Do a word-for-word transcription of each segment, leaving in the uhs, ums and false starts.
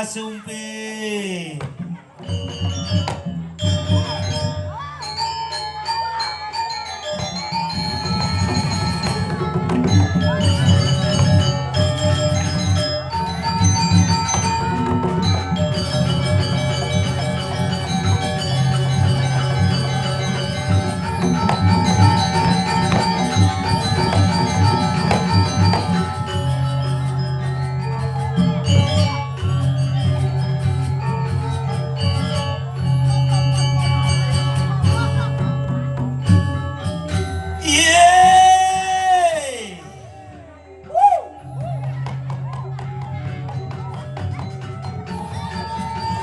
Sumping. Yeay.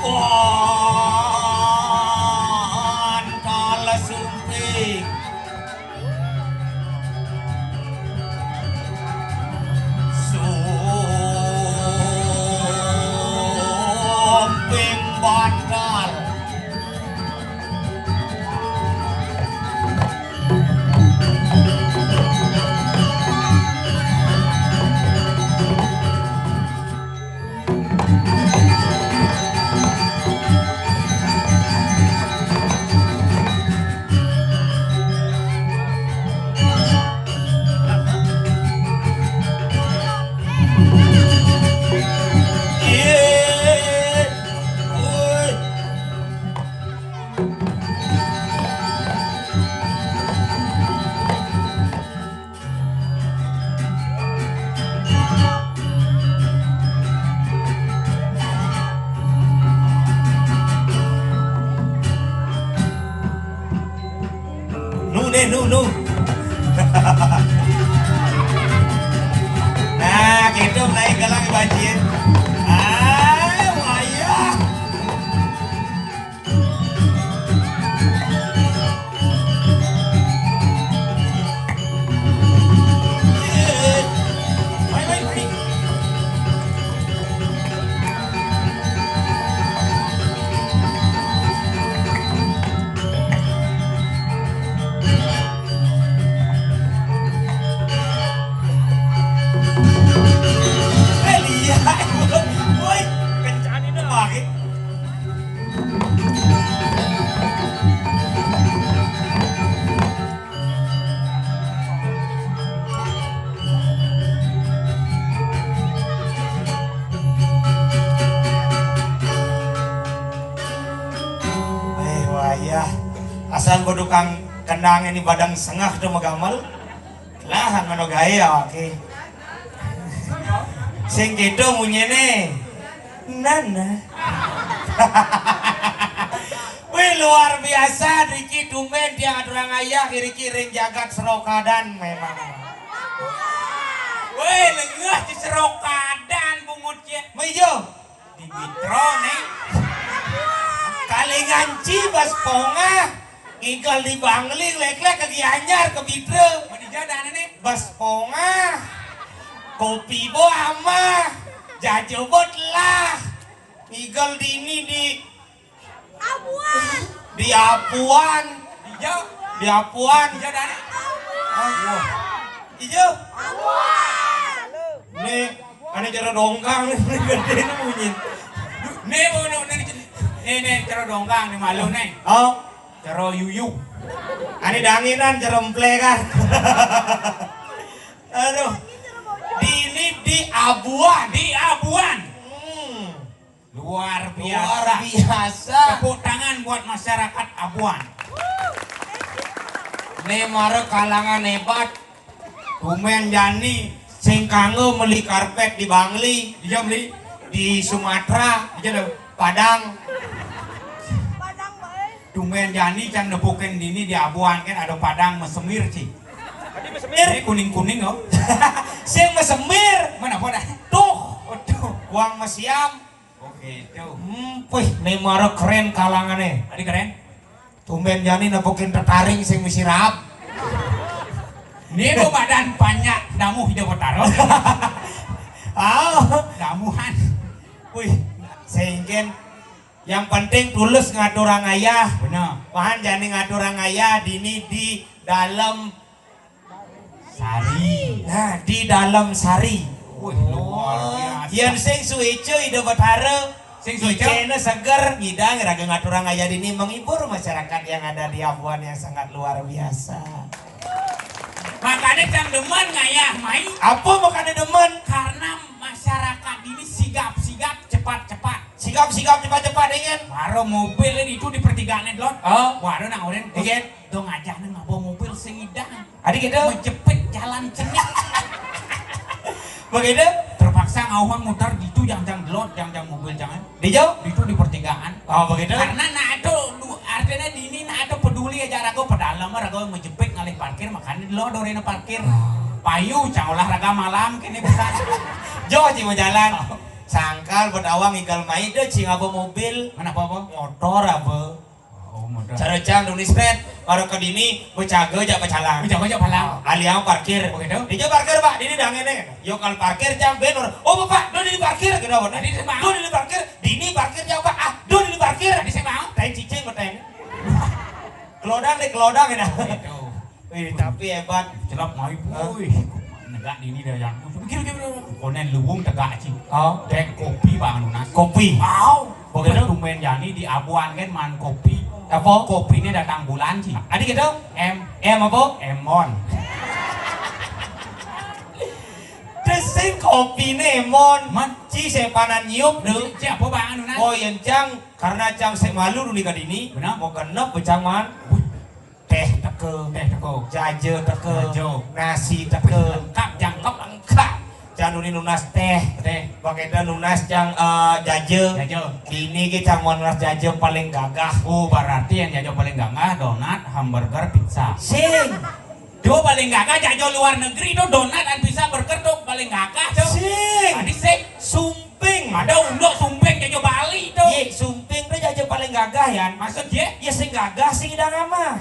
Wah, antala sumping. Sumping bandal. Nu deh, nu, nu. Nah, gitu, naik galang banjir. Ah, wayah. Eh, lihat, woi, kencani dong. Eh, wayah. Asal bedukang kendang ini badang sengah tuh megamel. Lah, ngono gaé ya, oké. Sing kéto munyéné. Nana. Wih, luar biasa, Riki tumbén tiang aturang ayah, Riki ring jagat Serokadan memang. Wih, lengeh di Serokadan bungut ya. Maijo. Di Bitro, Néng. Kalinganci bas pongah. Ngigel di Bangli, lék-lék ke Gianyar, ke Bitro. Mau di jalan, Néng? Bas pongah. Kopi bo amah. Jajo bo telah. Ngigel di ini di Apuan. Di Apuan. Ijo. Di Apuan. Ijo, Dani. Apuan. Ijo. Apuan. Nih, ada cara dongkang nih, gedé nih bunyi. Nih, mau nih, nih, nih, nih, cara dongkang nih, malu nih. Oh. Cara yuyu. Ada danginan, cara emplekan. Aduh. Di ini di Abuan. Di Abuan. Hmm. Luar biasa. Luar biasa. Tepuk tangan buat masyarakat Abuan. Né mara kalangan hébat. Tumbén jani sing kanggo meli karpét di Bangli. Iya, meli. Di Sumatera. Iya, dong. Padang. Tumbén jani cang nepukin dini di Abuan kan ada padang mesemir, Ci. Tadi mesemir? Ini kuning-kuning, oh. Sing mesemir. Mana pada? Tuh. Waduh. Wang mesiam. Oke, itu. Hmm, wih, né mara kerén kalangané. Tadi kerén? Tumbén jani nepukin tetaring sing misi raap. Né bo badan panjak damuh Ida Betara. Ah. Damuhan. Wih, sing kén yang penting tulus ngaturang ayah. Bener. Mahan jani ngaturang ayah dini di Dalem Sari. Nah, di Dalem Sari. Wih, luar biasa. Yén sing suéca Ida Betara, Sing suci. Icéné seger, ngidang, raga ngaturang ngayah dini, menghibur masyarakat yang ada di Abuan yang sangat luar biasa. Makanya cang demen ngayah mai. Apa makanya demen? Karena masyarakat ini sigap-sigap, cepat-cepat. Sigap-sigap, cepat-cepat, ingin. Baru mobil itu di pertigaan, Lon. Oh. Baru nang orang. Ingin. Dong aja nih ngaba mobil sing idang. Adi gitu? Menjepit jalan cenyak. Begitu? Terpaksa ngauhan muter di itu, jang-jang delot, jang-jang mobil jangan. Di jauh? Di itu di pertigaan. Oh, begitu? Karena nah itu du- artinya di ini nah itu peduli aja rago pedalem rago menjepit ngalih parkir, makanya delot dorina parkir. Oh. Payu cang olahraga malam kini besar. Jauh cing mau jalan. Oh. Sangkal buat awang igal mai deh cing apa mobil. Mana apa apa? Motor apa? Oh, modal. Cara cang duni spret, baru ke dini, becaga jak pacalang. Becaga jak palang. Aliang parkir. Begitu. Dija parkir, Pak, dini dangan nih. Yo kalau parkir cang benor. Oh, Bapak, doni di parkir gitu. Nah, dini mau. Doni di parkir, dini parkir jauh, Pak. Ah, doni di parkir. Tadi saya mau. Tadi cicing betul. Kelodang deh, kelodang gitu. Begitu. Wih, tapi hebat. Celap mai, hah? Wih. Negak dini dah yang. Pikir, pikir, pikir. Konen luwung tegak, Ci. Oh. Dek kopi bang nunas. Kopi. Wow. Begitu. Tumben jani di Abuan kan man kopi. Apa? Kopinya datang bulan, Ci. Adi gitu? M. M apa? Emon. Tesing kopinya Emon. Man. Ci sepanan nyiup deh. Ci apa bang nunas? Oh, yang cang karena cang sek malu dulu kadini. Benar. Mau genep becang man. Téh teka, téh teka, jaja teka, jaja, nasi teka, lengkap jangkep. Lengkap. Cang duni nunas téh. Téh. Pakai dah nunas cang eh, jaja. Jaja. Dini ke cang mau nunas jaja paling gagah. Oh, berarti yang jaja paling gagah donat, hamburger, pizza. Sing. Tuh paling gagah jaja luar negeri tuh donat dan pizza burger tuh paling gagah tuh. Sing. Tadi sing. Sumping. Ada unduk sumping jaja Bali tuh. Ye, sumping tuh jaja paling gagah ya. Maksud ye? Ya sing gagah sing idang amah.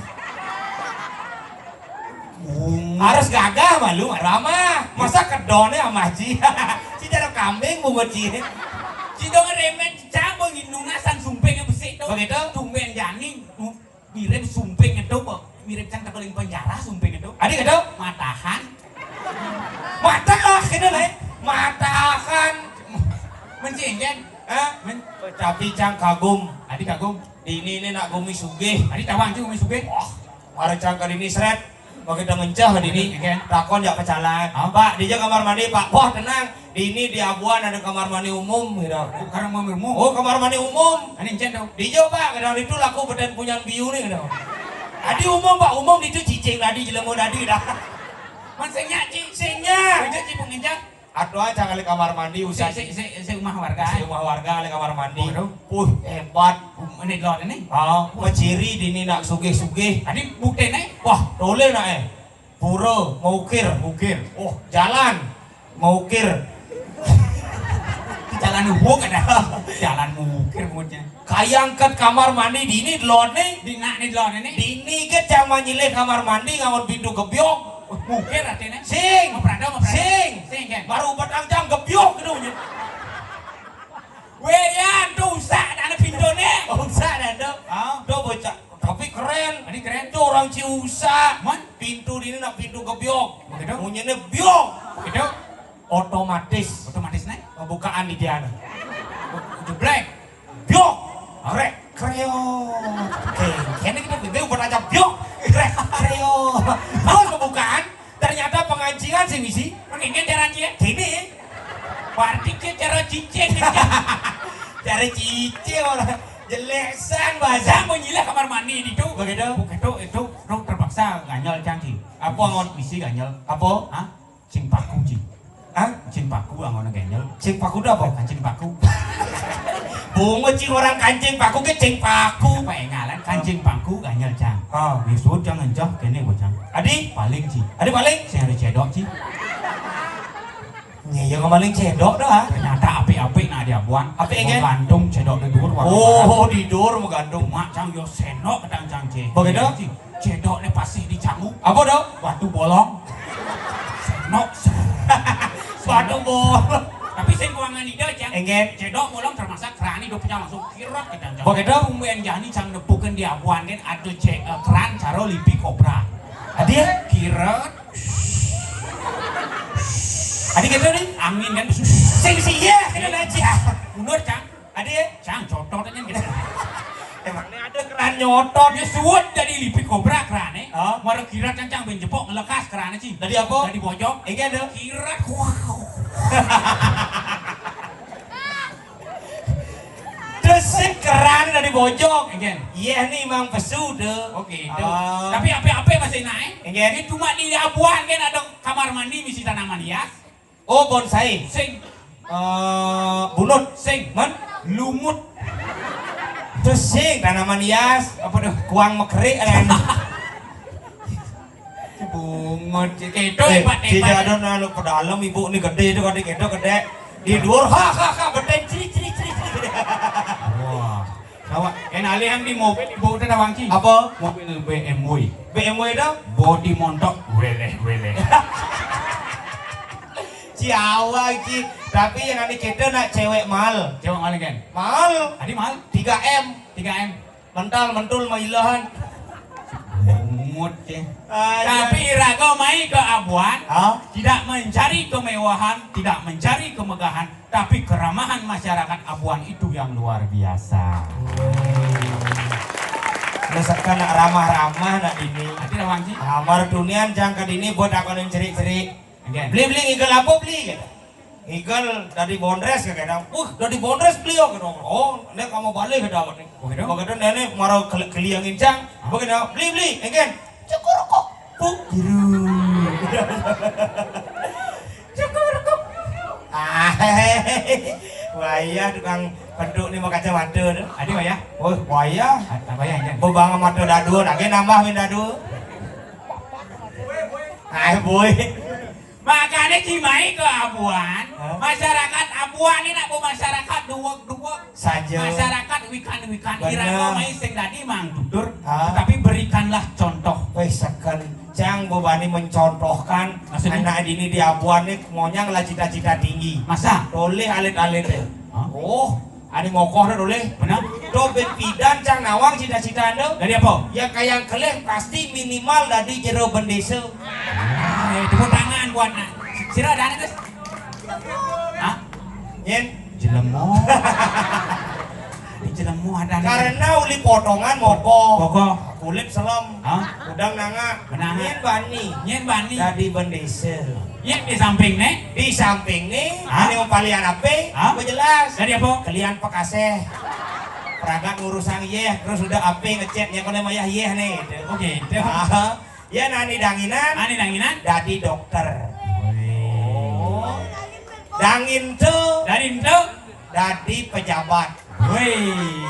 Harus gagah malu ramah. Masa kedone amah ji. Ci cara kambing bungut ji. Ci dong remen cang bang nunasan sumping yang besi tuh. Begitu? Tumben jani. Mirip sumping itu kok. Mirip cang tekeling penjara sumping itu. Adi gitu? Matahan. Matahan gitu lah. Matahan. Mencinggen. Hah? Men- Tapi cang kagum. Adi kagum. Dini ini nak gumi sugih. Adi tawang cing gumi sugih. Wah, mara cang ke dini seret. Bagi dah ngencah dini. Oke. Takon jak pecalang. Hah? Pak, dija kamar mandi, Pak. Wah, tenang. Di ini di Abuan ada kamar mandi umum gitu. Oh, kamar mandi umum. Oh, kamar mandi umum. Ini encen dong. Di jauh, Pak, kadang itu laku beten punyan biu nih gitu. Adi umum, Pak, umum itu cicing tadi jelemu tadi dah. Man sing nyak, Ci. Sing nyak. Itu Ci penginjak. Atuh aja kali kamar mandi usah. Si, si, si, si rumah warga. Si rumah warga kali kamar mandi. Waduh. Puh, hebat. Ini dulu ini. Ah, peciri di ini nak sugih-sugih. Tadi buktinya. Wah, tole nak eh. Pura, mau ukir. Ukir. Oh, jalan. Mau ukir. Jalan hubung ada. Jalan mau ukir maksudnya. Kayang kat kamar mandi di ini delon nih. Di nak nih delon ini. Di ini ke cang manyilih kamar mandi ngangon pintu gebyok. Mau ukir artinya. Sing. Mau perada, mau perada. Sing. Sing kan. Baru batang jam gebyok gitu. Weh, ya, tuh usah ada pintu nih. Usah ada tuh. Ah. Tuh bocah. Tapi keren. Ini keren. Itu orang Ciusa. Man? Pintu di ini nak pintu gebyok. Begitu? Bunyinya biok. Begitu? Otomatis. Otomatis nih? Pembukaan di dia. Jeblek. Biok. Rek. Kreo. Oke. Ini kita bebe buat aja biok. Rek. Kreo. Terus pembukaan. Ternyata pengancingan sih misi. Ini cara dia. Gini. Berarti ke cara cicing. Cara cicing orang. Jelesan bahasa. Saya mau nyilah kamar mandi itu. Begitu. Begitu itu, itu terpaksa ganyol cangki. Apa ngon misi ganyol? Apa? Hah? Cing paku, Ci. Hah? Cing paku angon ganyol. Cing paku itu apa? Kancing paku. Bungut cing orang kancing paku ke cing paku. Apa engalan kancing paku ganyol cang. Ah. Disut cang ngencah kene bocang. Adi? Paling, Ci. Adi paling? Sing ada cedok, Ci. Nya ya kemaling cedok dah. Ternyata apik-apik nak dia buan. Apik, kan? Gantung cedok di dur. Oh, di dur mau gantung. Mak cang yo senok ketang cang, Ci. Begitu? Ci. Cedok ni pasti dicanguk. Apa dah? Batu bolong. Senok. Batu bolong. Tapi sing kuangan ida cang. Enggak. Cedok bolong termasuk kerani do punya langsung kirot ketang cang. Begitu? Tumben jani cang nepukan dia buan kan ada ce- eh, keran caro lipi kobra. Ada ya? Kirot. Adi gitu nih. Angin kan. Sing sih ya, kena naji. Mundur cang. Cang cotot aja gitu. Emangnya ada keran nyotot? Ya suwet jadi lipit kobra kerane. Oh. Mara kirat kan cang ben jepok ngelekas kerane sih. Tadi apa? Tadi bojok. Enggak ada. Kirat. Desik keran dari bojok. Enggak. Iya nih mang pesu deh. Oke, itu. Oh. Tapi ape-ape masih naik. Enggak. Ini cuma di Labuan kan ada kamar mandi misi tanaman hias. Oh, bonsai. Sing. Eh, bunut. Sing. Men? Lumut. Terus sing tanaman hias. Apa tuh? Kuang mekerik kan. Bungut. Itu eh, hebat, tidak hebat. Ada Nah, lu ke dalam ibu ini gede itu kan itu gede. Di luar ha ha ha beteng ciri ciri ciri ciri. Wah. Tawa, en alih yang di mobil ibu teh tawang ci. Apa? Mobil B M W. B M W itu? Bodi montok, weleh weleh. Ciawa iki. Tapi yang ane cedo nak cewek mal. Cewek mal kan? Mal. Tadi mal? Tiga M. Tiga M. Mental mentul mailahan. Bungut ya. Ah, iya. Tapi iraga mai ke Abuan, hah? Tidak mencari kemewahan, tidak mencari kemegahan, tapi keramahan masyarakat Abuan itu yang luar biasa. Misalkan nak ramah-ramah nak dini. Nanti ramah sih. Amar tunian jang ke dini buat aku yang cerik-cerik. Again. Beli beli ngigel apa beli gitu. Ngigel dari Bondres ke kadang. Wah, dari Bondres beli gitu. Oh, nek kamu balik ke dawat nih. Oh, gitu? Begitu nenek marah keliangin cang. Begitu beli beli again. Cukur kok. Puk biru. Cukur kok. Ah, wayah tukang penduk ni mau kacamata tu. Ada wayah? Oh, wayah. Ada wayah kan? Bebang mata dadun, lagi nambah min dadun. Hai boy. Makanya cimai ke Abuan, masyarakat Abuan ini nak masyarakat duwek-duwek. Saja. Masyarakat wikan-wikan. Benar. Iraga mai sing dadi mang tutur, tetapi berikanlah contoh. Weh seken, cang bebani mencontohkan. Maksudnya? Anak dini di Abuan ni monyang lah cita-cita tinggi. Masa? Toleh alit-alit deh. Hah? Oh, ada mokoh dah toleh. Benar. Do ben pidan cang nawang cita-cita anda. Dari apa? Ya kayang keleh pasti minimal dari jero bendesa. Ah, eh, tepuk tangan buat nak. Sira ada anak, Gus? Hah? Nyen. Jelemo. Di jelemo ada anak. Karena uli potongan moko. Moko. Kulit selem. Hah? Udang nanga. Benanga. Nyen bani. Nyen bani. Dadi bendesa. Nyen di samping nih. Di samping nih. Hah? Ada yang palian apa? Hah? Gue jelas. Dari apa? Kelian pekaseh. Peragak ngurusang yeh, terus udah apa ngechat yang kena mayah yeh nih. Gitu. Oke, itu. Ah. Ya nani danginan. Nani danginan? Dadi dokter. Wih. Oh. Dangin tu. Dadi tu. Dadi pejabat. Wih.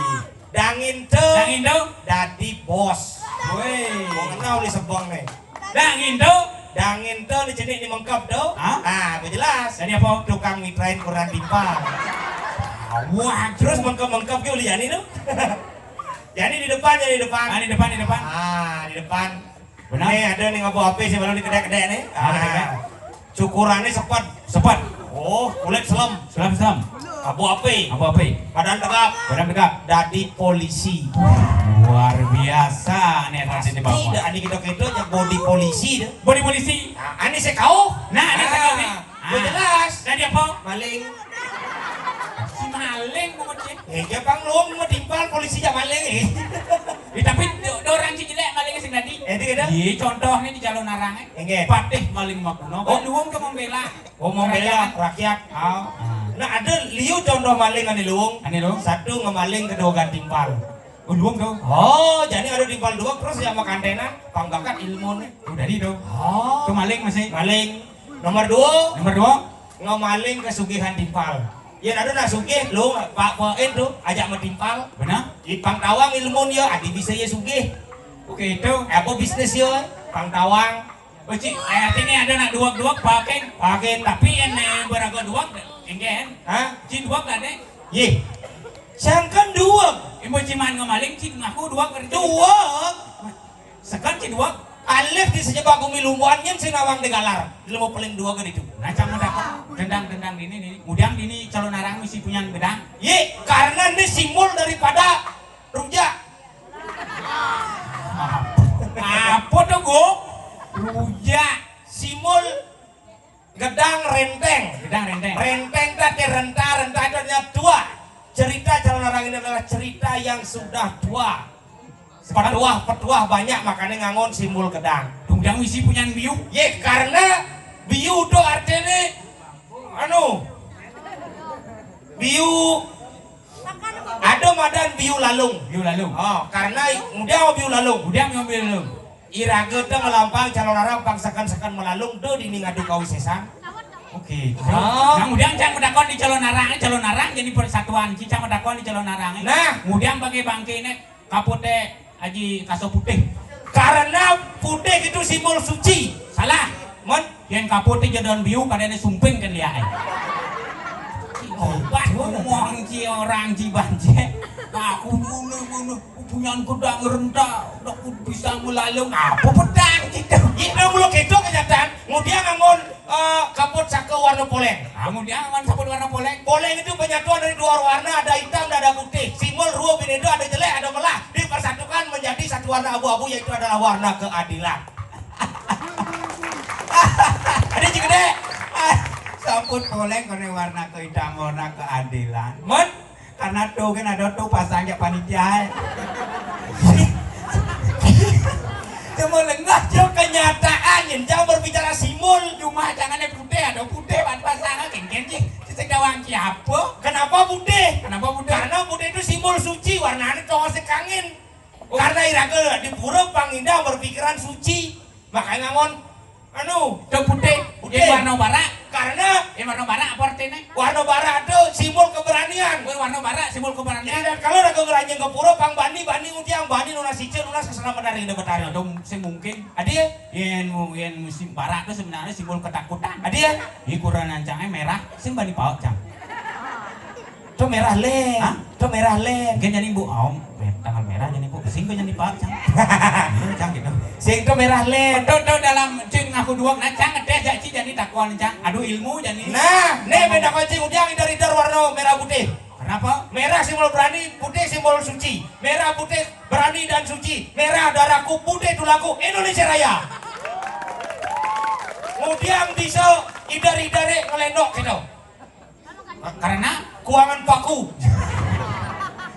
Dangin tu. Dangin tu. Dadi bos. Wih. Mau kenal di sebong nih. Dangin tu. Dangin tu di cenik di mengkep tu. Hah? Ah, jelas. Jadi apa? Tukang mitrain kurang timpal. Wah, terus mengkep-mengkep ke uli Yani tu. Yani di depan, Yani di depan. Ah, di depan, di depan. Ah, di depan. Benar. Nih ada nih ngabu api sih baru dikedek-kedek nih. Ah, kedek. Cukurannya sepet. Sepet. Oh, kulit selem. Selem, selem. Abu api. Abu api. Badan tegap. Badan tegap. Dadi polisi. Luar biasa nih tadi di bawah. Tidak ada kita kita yang body polisi deh. Body polisi. Nah, ini sekau. Nah, ini sekau nih. Ah, jelas. Tadi apa? Maling. Si maling mau cek. Eh, dia pang lu mau timpal polisi aja maling eh. Eh, tapi do- orang si jelek maling sing tadi. Eh, dia kata? Iya, contohnya di Calonarang eh. Enggak. Patih maling makuno. Oh. Luwung ke membela. Oh, membela rakyat. Oh. Nah, ada liu contoh maling ane luwung. Ane luwung? Satu ngemaling kedua gantimpal. Oh, luwung tu. Oh, jadi ada timpal dua terus ya makan tenan, pang bakat ilmu nih. Oh, dari tu. Oh. Tu maling masih. Maling. Nomor dua. Nomor dua. Ngemaling kesugihan timpal. Ya ada nak sugih lu pak paen tu ajak metimpal. Benar. Di pang tawang ilmu dia adi bisa ya sugih. Oke itu. Apa bisnis ya? Pang tawang. Oh, cik, eh, artinya ada nak duak-duak pakai. Pakai. Tapi yang eh, beraga duak, enggak. Hah? Cik duak ada. Ye. Sangkan duak. Ibu ciman ngemaling cik ngaku duak kerja. Duak. Sekan cik duak. Alif di sejebak bumi lumbuan nyen sinawang digalar. Ilmu paling dua kan itu. Nah, cang mendapat tendang-tendang ini nih. Udang ini calon arang misi punya gedang. Ye, karena ini simbol daripada rujak. Apa tuh, Gung? Rujak. Simbol gedang renteng. Gedang renteng. Renteng tadi renta, renta itu artinya tua. Cerita Calonarang ini adalah cerita yang sudah tua. Petuah-petuah banyak, makanya ngangon simbol gedang. Tunggang misi punyan biu. Ye, karena biu tu artinya, anu, biu, ada madan biu lalung. Biu lalung. Oh, karena kemudian biu lalung. Kemudian biu lalung. Iraga te malampang Calonarang pang seken-seken malalung, do dini ngadu kawisésan. Oke. Oh. Nah, kemudian cang madakon di Calonarang, Calonarang jadi persatuan, ci cang madakon di Calonarang. Nah. Kemudian bangké-bangké né kaput té aji kaso putih. Karena putih itu simbol suci. Salah. Mon? Yén kaput té jadon biu, kadéné sumping kan dia. Obat ngomong ci orang ci banjé. Aku bunuh-bunuh, punyan gedang rentak, aku bisa malalung, apa pedang gitu. Itu mulu gitu kenyataan. Kemudian ngangon eh, kaput saka warna poléng. Ah, kemudian ngangon kaput warna poléng. Poléng itu penyatuan dari dua warna, ada hitam dan ada putih. Simbol dua binéda, ada jelék, ada melah. Dipersatukan menjadi satu warna abu-abu, yaitu adalah warna keadilan. Ada juga deh. Kaput poléng koné warna kehitam, warna keadilan. Mon? Karena tuh kan ada tuh pasang jak panitia. Cuma lengah cuma kenyataan, jangan berbicara simbol. Cuma jangan ada putih, ada putih buat pasang, kéngkén sih. Sesek dawang siapa? Kenapa putih? Kenapa putih? Karena putih itu simbol suci, warnanya cowok sekangin. Karena iraga di pura pang indah berpikiran suci. Makanya ngangon anu, to putih, putih. Yén warna barak. Karena yén warna barak apa artiné? Warna barak itu simbol keberanian. Wéh, warna barak simbol keberanian. Jadi dan kalau ada keberanian ke pura pang bani, bani ngudiang, bani nunas ijo, nunas keselamatan dari Betara. Ada sing mungkin. Ada ya? Yén mu- yén musim barak itu sebenarnya simbol ketakutan. Ada ya? Di kurang ancangnya merah, sing bani paut cang. Itu merah lén. Hah? Itu merah lén. Mungkin jadi bu, oh, tanggal merah jadi bu. Sing gue jadi pak, cang. Cang gitu. Sing itu merah lén. Itu, itu dalam cin ngaku dua, nah cang ngetes jak ci jadi takuan cang. Aduh ilmu jadi. Nah, nih beda kucing udah idar-idar warna merah putih. Kenapa? Merah simbol berani, putih simbol suci. Merah putih berani dan suci. Merah darahku, putih tulangku, Indonesia Raya. Kemudian bisa idar-idare ngelendok gitu. Karena kuangan paku.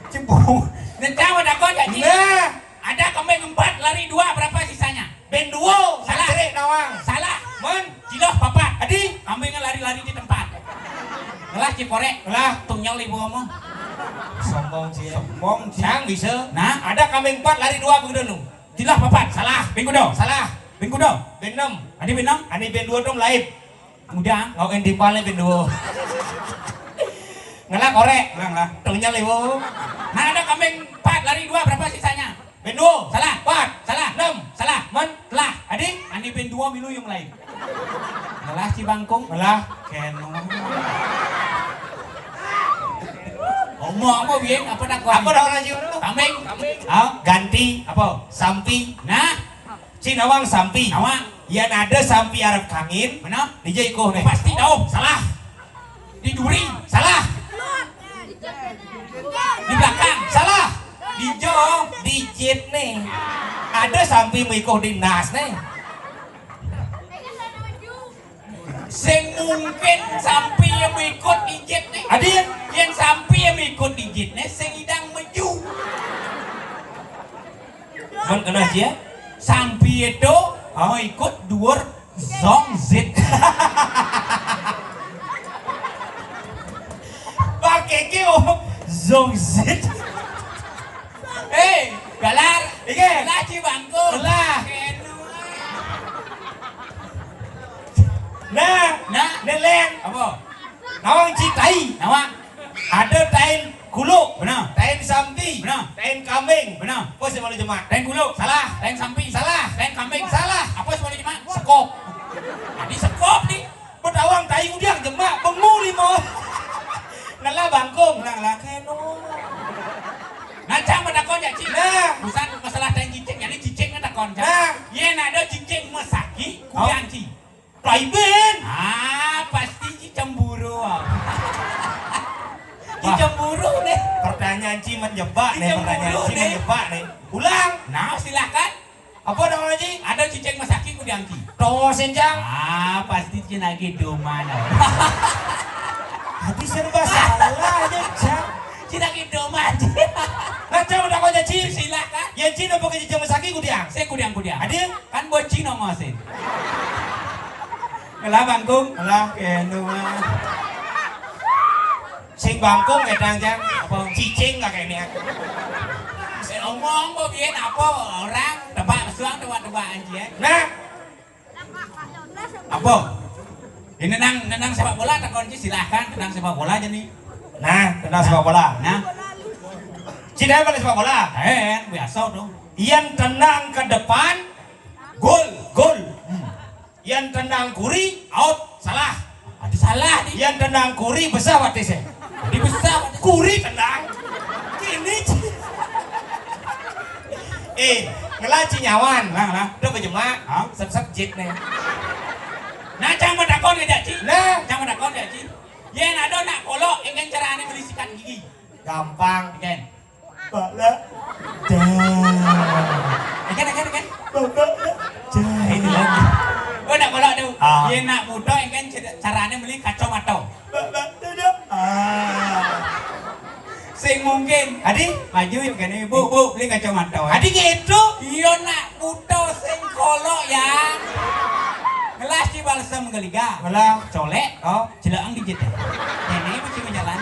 Cempo. Nah, cang mau takon jadi. Nah. Ada kambing empat, lari dua, berapa sisanya? Ben dua. Salah. Cerik nawang. Salah. Mon. Ciloh papat. Adi. Kambingnya lari-lari di tempat. Ngelah ciporek. Ngelah. Tunyel ibu ngomong. Sombong sih. Sombong sih. Cang bisa. Nah. Ada kambing empat, lari dua begitu nu. Ciloh papat. Salah. Bingkudo. Salah. Bingkudo. Ben enam. Adi ben enam. Ani ben dua dong lain. Udah, ngau timpalnya ben dua. Ngelak korek. Ngelak lah. Taunya lewo. Nah, ada kambing empat, lari dua, berapa sisanya? Ben dua. Salah. Empat. Salah. Enam. Salah. Men. Telah. Adi? Ani ben dua milu yang lain. Ngelah si bangkung. Ngelah. Keno. Ngomong apa, Bien? Apa tak kuat? Apa dah orang jiwa tu? Kambing. Kambing. Ah, ganti. Apa? Sampi. Nah. Ci nawang sampi. Nawang. Yan ada sampi arep kangin. Mana? Dija ikuh nih. Pasti tahu. Salah. Di duri. Salah. Di belakang. Salah. Di jo. Di jit nih. Ada sampi mengikuh di nas nih. Sing mungkin sampi yang ikut di jit nih. Adin. Yang sampi yang ikut di jit nih, sing idang meju. Mon kena sia? Sampi itu mau ikut duur zong zit. Pakai ke om zong zit. Hei, galar. Ike. Lah, ci bangku. Lah. Kenu. Nah, nah, nelen. Apa? Nawang ci tai. Nawang. Ada tain kulu. Benar. Tain sampi. Benar. Tain kambing. Benar. Apa sih malu jemak? Tain kulu. Salah. Tain sampi. Salah. Tain kambing. Salah. Apa sih malu jemak? Sekop. Tadi sekop nih. Bedawang tai udiang jemak, bengu lima. Ngelah bangkung, ngelah, ngelah keno. Nah, cang mau takon ya, Cik. Nah. Bukan masalah tain cicing, jadi cicing kan takon, cang. Nah. Yén ada cicing masaki, kudiang, Cik. Plaiben. Ah, pasti Cik cemburu. Cik cemburu nih. Pertanyaan Cik menjebak nih, pertanyaan Cik menjebak nih. Ulang. Nah, silakan. Apa namanya, Ji? Ada cicing masaki kudiang, Ji. Tosen, Jang. Ah, pasti Ji lagi doman. Hati serba salah aja, Jang. Cina gitu mah. Nah, coba takon, Ci. Silakan. Yén Ci nembe kejejeng mesaki kudiang. Sing kudiang-kudiang. Adi? Kan bocin nongosin. Ngelah bangkung. Ngelah kéné mah. Sing bangkung gedang, Jang. Apa? Cicing kakéné. Sing omong kok biyen apa orang tebak pesuang tebak-tebak anjing. Nah, apa? Ini nang, nang sepak bola takon Ci, silahkan tentang sepak bola aja nih. Nah, tentang sepak bola. Nah. Ci dah balik sepak bola. Eh, biasa dong. Yén tendang ke depan, gol, gol. Hmm. Yén tendang kuri, out, salah. Ada salah nih. Yén tendang kuri, besar batisnya. Di besar. Kuri tendang. Kini. Eh, ngelaci nyawan. Lah, lah. Udah berjemak. Hah? Sep-sep jit nih. Nah, cang mau takon ya, Ci? Nah. Cang mau takon ya, Ci? Yén ada nak kolok, engken carane beli sikat gigi. Gampang. Engken. Bala. Dah. Engken, engken, engken. Bala. Dah. Ini lagi. Oh, nak kolok tuh. Ah. Yén nak buta, engken cara-, carane beli kacamata. Bala. Dah, dah. Ah. Sing mungkin. Adi? Maju ya, kene. Bu, Bu, beli kacamata. Adi gitu? Iya, nak buta sing kolok ya. Ngelas di balsem geliga. Ngelah. Colek. Oh. Celak ang dijit ya. Ini mesti berjalan.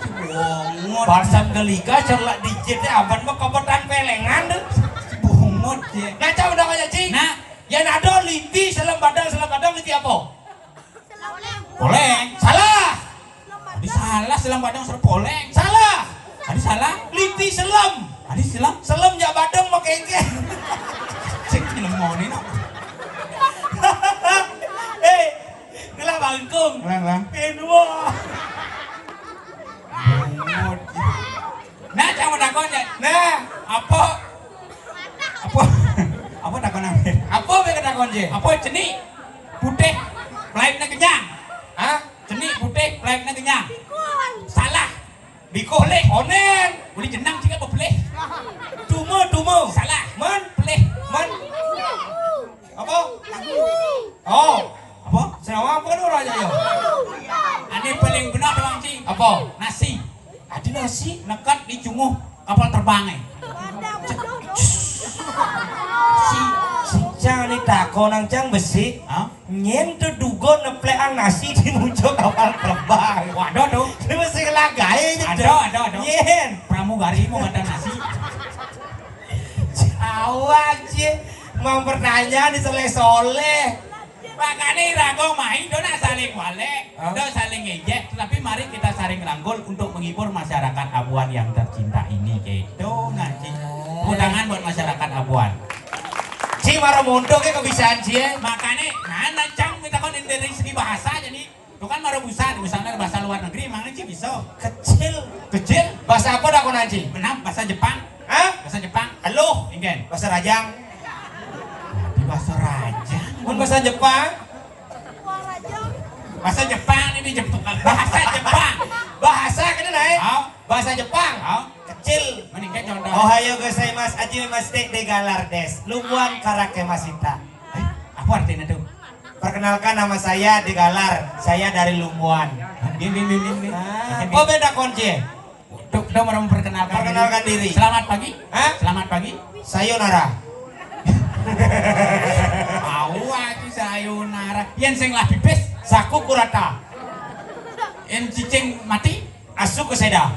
Cibongot. Balsem geliga, celak dijit ya. Aban mah kopetan pelengan tuh. Cibongot ya. Nah, coba dong aja, Ci. Nah. Yén ada lipi selem badang, selem badang lipi apa? Poleng. Salah. Adi salah, selem badang serem poleng. Salah. Adi salah. Lipi selem. Adi selem. Selem jak badang mau kengkeng. Cek film mau nih, no. Eh, ngelah bangkung. Ngelah, ngelah. Kedua. Bungut. Nah, cang mau takon ya. Nah. Apa? Apa? Apa takonan? Apa be takon je? Apa cenik putih, pelaitnya kenyang? Hah? Cenik putih, pelaitnya kenyang. Salah. Biko leh. Onen. Boleh jenang juga apa boleh? Tumo, tumo. Salah. Men. Pelih. Men. Apa? Oh. Apa? Senawang apa kan orang aja ya? Ane paling benar doang, Ci. Apa? Nasi. Adi nasi. Neket di cunguh kapal terbang, eh. Si, si Cang ni takonan Cang besi. Hah? Nyén tuh dugo neplekang nasi di muncul kapal terbang. Waduh tuh. Ini mesti ngelagain itu. Ada, ada, ada. Nyén. Pramugari mau makan nasi. Awak, Ci. Mang pertanyaan disoleh-soleh. Makanya irago main, do nak saling walek, hah? Do saling ngejek, tetapi mari kita saling rangkul untuk menghibur masyarakat Abuan yang tercinta ini, gitu, nah, Ci. Tepuk tangan buat masyarakat Abuan. Ci, mara montok ya kebiasaan, Ci, ya. Makanya, nah, nah, Cang, kita kan dari segi bahasa aja nih. Itu kan mara busa, misalnya bahasa luar negeri, emangnya Ci bisa? Kecil. Kecil? Bahasa apa dah kau nanti? Benar, bahasa Jepang. Hah? Bahasa Jepang. Halo. Engken. Bahasa Rajang. Di bahasa Rajang. Mun bahasa Jepang? Bahasa Jepang ini Jepang. Bahasa Jepang. Bahasa kena naik. Oh. Bahasa Jepang. Oh. Kecil. Mendingkan contoh. Ohayo gozaimasu, hajime mashite, degalar des. Lumuan karake masita. Eh, apa artinya tuh? Perkenalkan, nama saya Degalar. Saya dari Lumuan. Bin, bin, bin, bin, bin. Ah, bin, bin. Kok beda konci? Dok, dok, mau memperkenalkan diri. Perkenalkan diri. Selamat pagi. Hah? Selamat pagi. Sayonara. Awak itu sayonara. Yang sing lah pipis. Saku kurata. Yang cicing mati. Asu kuseda.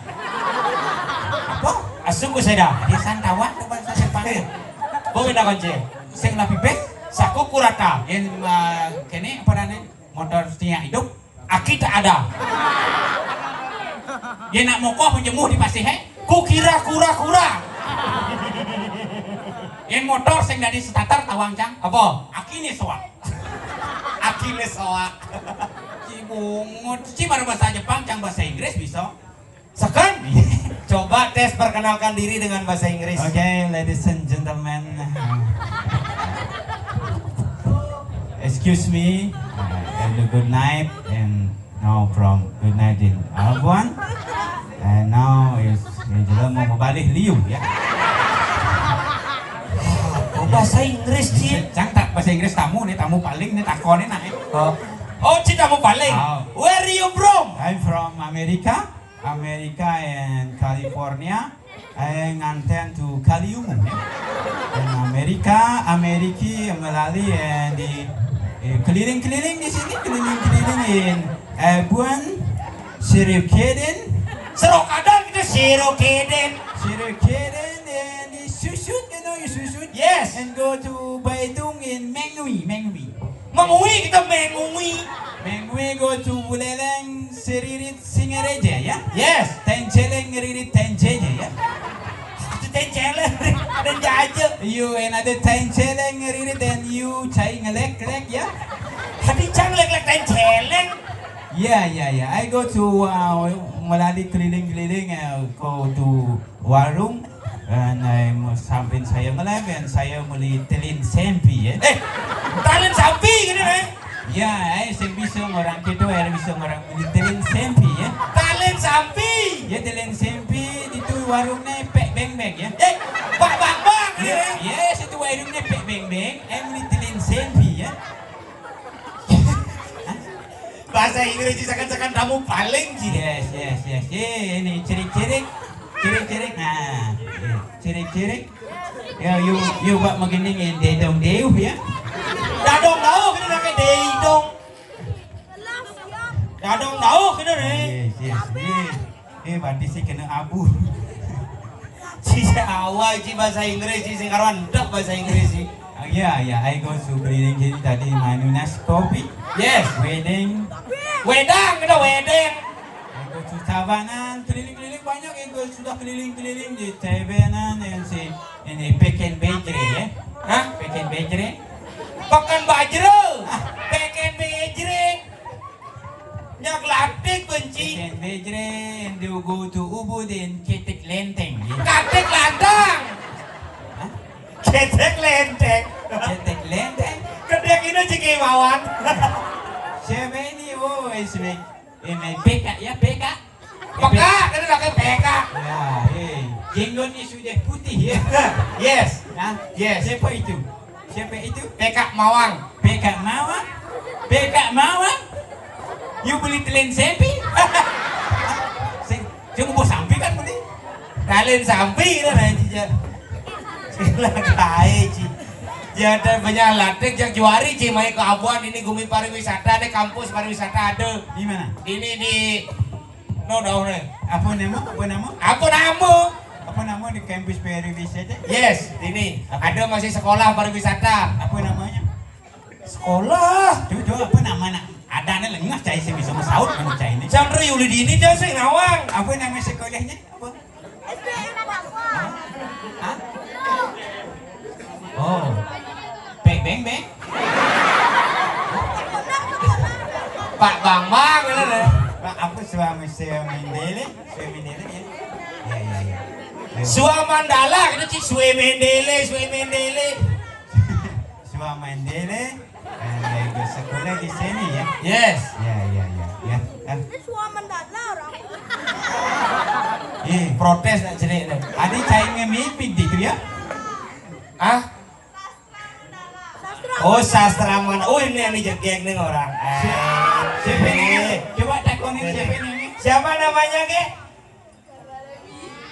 Apa? Asu kuseda. Dia santawan tuh bahasa Jepang. Kok beda konci? Sing lah pipis. Saku kurata. Yang, uh, kene apa namanya? Motor sinyal hidup. Aki tak ada. Dia nak mokoh menjemuh di pasir, he? Kukira kura-kura. Yang motor sing dari starter tawang, Cang. Apa? Aki nih soak. Aki nih soak. Ci bungut. Ci baru bahasa Jepang, Cang bahasa Inggris bisa. Second. Coba tes perkenalkan diri dengan bahasa Inggris. Okay, ladies and gentlemen. Excuse me, uh, and good night, and now from good night in Abuan, and now is, is mau balik liu ya. Oh, bahasa Inggris, Ci. Cang tak bahasa Inggris tamu nih, tamu paling nih takonin nah. Oh. Oh, Ci tamu paling. Oh. Where you from? I'm from America. America and California, eh, nganten to Kaliumu, ya. Dan Amerika, Ameriki melalui, eh, di, eh, keliling-keliling di sini, keliling-keliling in, eh, Buan, Sirikidin, Serokadan kita Sirikidin. Sirikidin, eh, di Susut, you know, you Susut. Yes. And go to Baitung in Mengwi, Mengwi. Mengwi kita Mengwi. Mengwi go to Buleleng Siririt Singereja, ya. Yes. Tenceleng Ririt Tenceja, ya. Itu Tenceleng dan Jaja. You another Tenceleng Ririt and you cai ngelek-lek, ya. Hati cang lek-lek Tenceleng. Ya, ya, ya. I go to, uh, melalui keliling-keliling, uh, go to warung, and I mau sampein saya ngelek, and saya beli telin sempi, ya. Eh, talin sampi gitu, eh? Ya, eh, saya bisa orang gitu, eh, bisa orang beli telin sempi, ya. Talin sampi. Ya, telin sempi itu warungnya Pek Beng Beng, ya. Eh, Pak Bang Bang, ya. Ya, ya, situ warungnya Pek Beng Beng, eh, beli telin sempi, ya. Bahasa Inggris seakan-akan kamu paling gini. Yes, yes, yes. Eh, ini cirik-cirik. Cirik-cirik. Nah, iya. Cirik-cirik. Ya, you, you buat begini, eh, dedong deuh, ya. Dadong dauh, kita pakai dedong. Dadong dauh, kita nih. Yes, yes, yes. Eh, berarti sih kena abu. Ci awal ci bahasa Inggris, ci sing karuan dak bahasa Inggris, ci. Ah, ya, ya, I go to keliling sini tadi Manunas Kopi. Yes. Wedeng. Wedang, kita wedeng. I go to Tabanan, keliling-keliling banyak, I go sudah keliling-keliling di Tabanan yang si ini Peken Bejre, ya. Hah? Peken Bejre. Pekan Bajra. Ah. Peken Bejre. Nyak latik benci. Peken Bejre, and you go to Ubud in Ketek Lenteng, ya. Katik lantang. Hah? Ketek lenteng. Ketek Lenteng. Kedek ini ciki mawon. Siapa ini? Oh, is me. Eh, my P K, ya, P K. P K, kan pakai P K. Ya, eh. Jenggotnya sudah putih, ya. Yes. Hah? Yes. Siapa itu? Siapa itu? P K Mawang. P K Mawang? P K Mawang? You beli telin sempi? Sing, cuma bos sampi kan beli? Talin sampi, kan, aja. Sila kae, ci. Ya, dan banyak latik yang juari, ci, mai ke Abuan ini gumi pariwisata, ada kampus pariwisata, ada. Di mana? Ini di, no, daun, eh. Apa nama? Apa nama? Apa nama? Apa nama di kampus pariwisata? Yes, ini. Apa? Ada masih sekolah pariwisata. Apa namanya? Sekolah. Coba, coba, apa nama, nak? Ada, nak, lengah cai sih bisa masaut, mana cai ini. Chandra Yuli dini, cai sih nawang. Apa nama sekolahnya? Apa? Hah? Oh. Beng, beng, beng. Pak Bang Bang, gitu deh. Pak, apa suami saya Mendele? Suami Mendele, ya? Ya, ya, ya. Ayo. Suamandala, gitu, ci, suami Mendele, suami Mendele. Suami Mendele, eh, ke sekolah di sini, ya? Yes. Ya, ya, ya, ya. Ah. Ini suamandala orang. Eh, protes nak cerik tu. Ada cai ngemipik di tu, ya? Ah? Oh, sastrawan. Oh, ini, ini jegeg nih orang. Eh. Siapa ini? Coba takonin siapa ini? Siapa namanya, ke?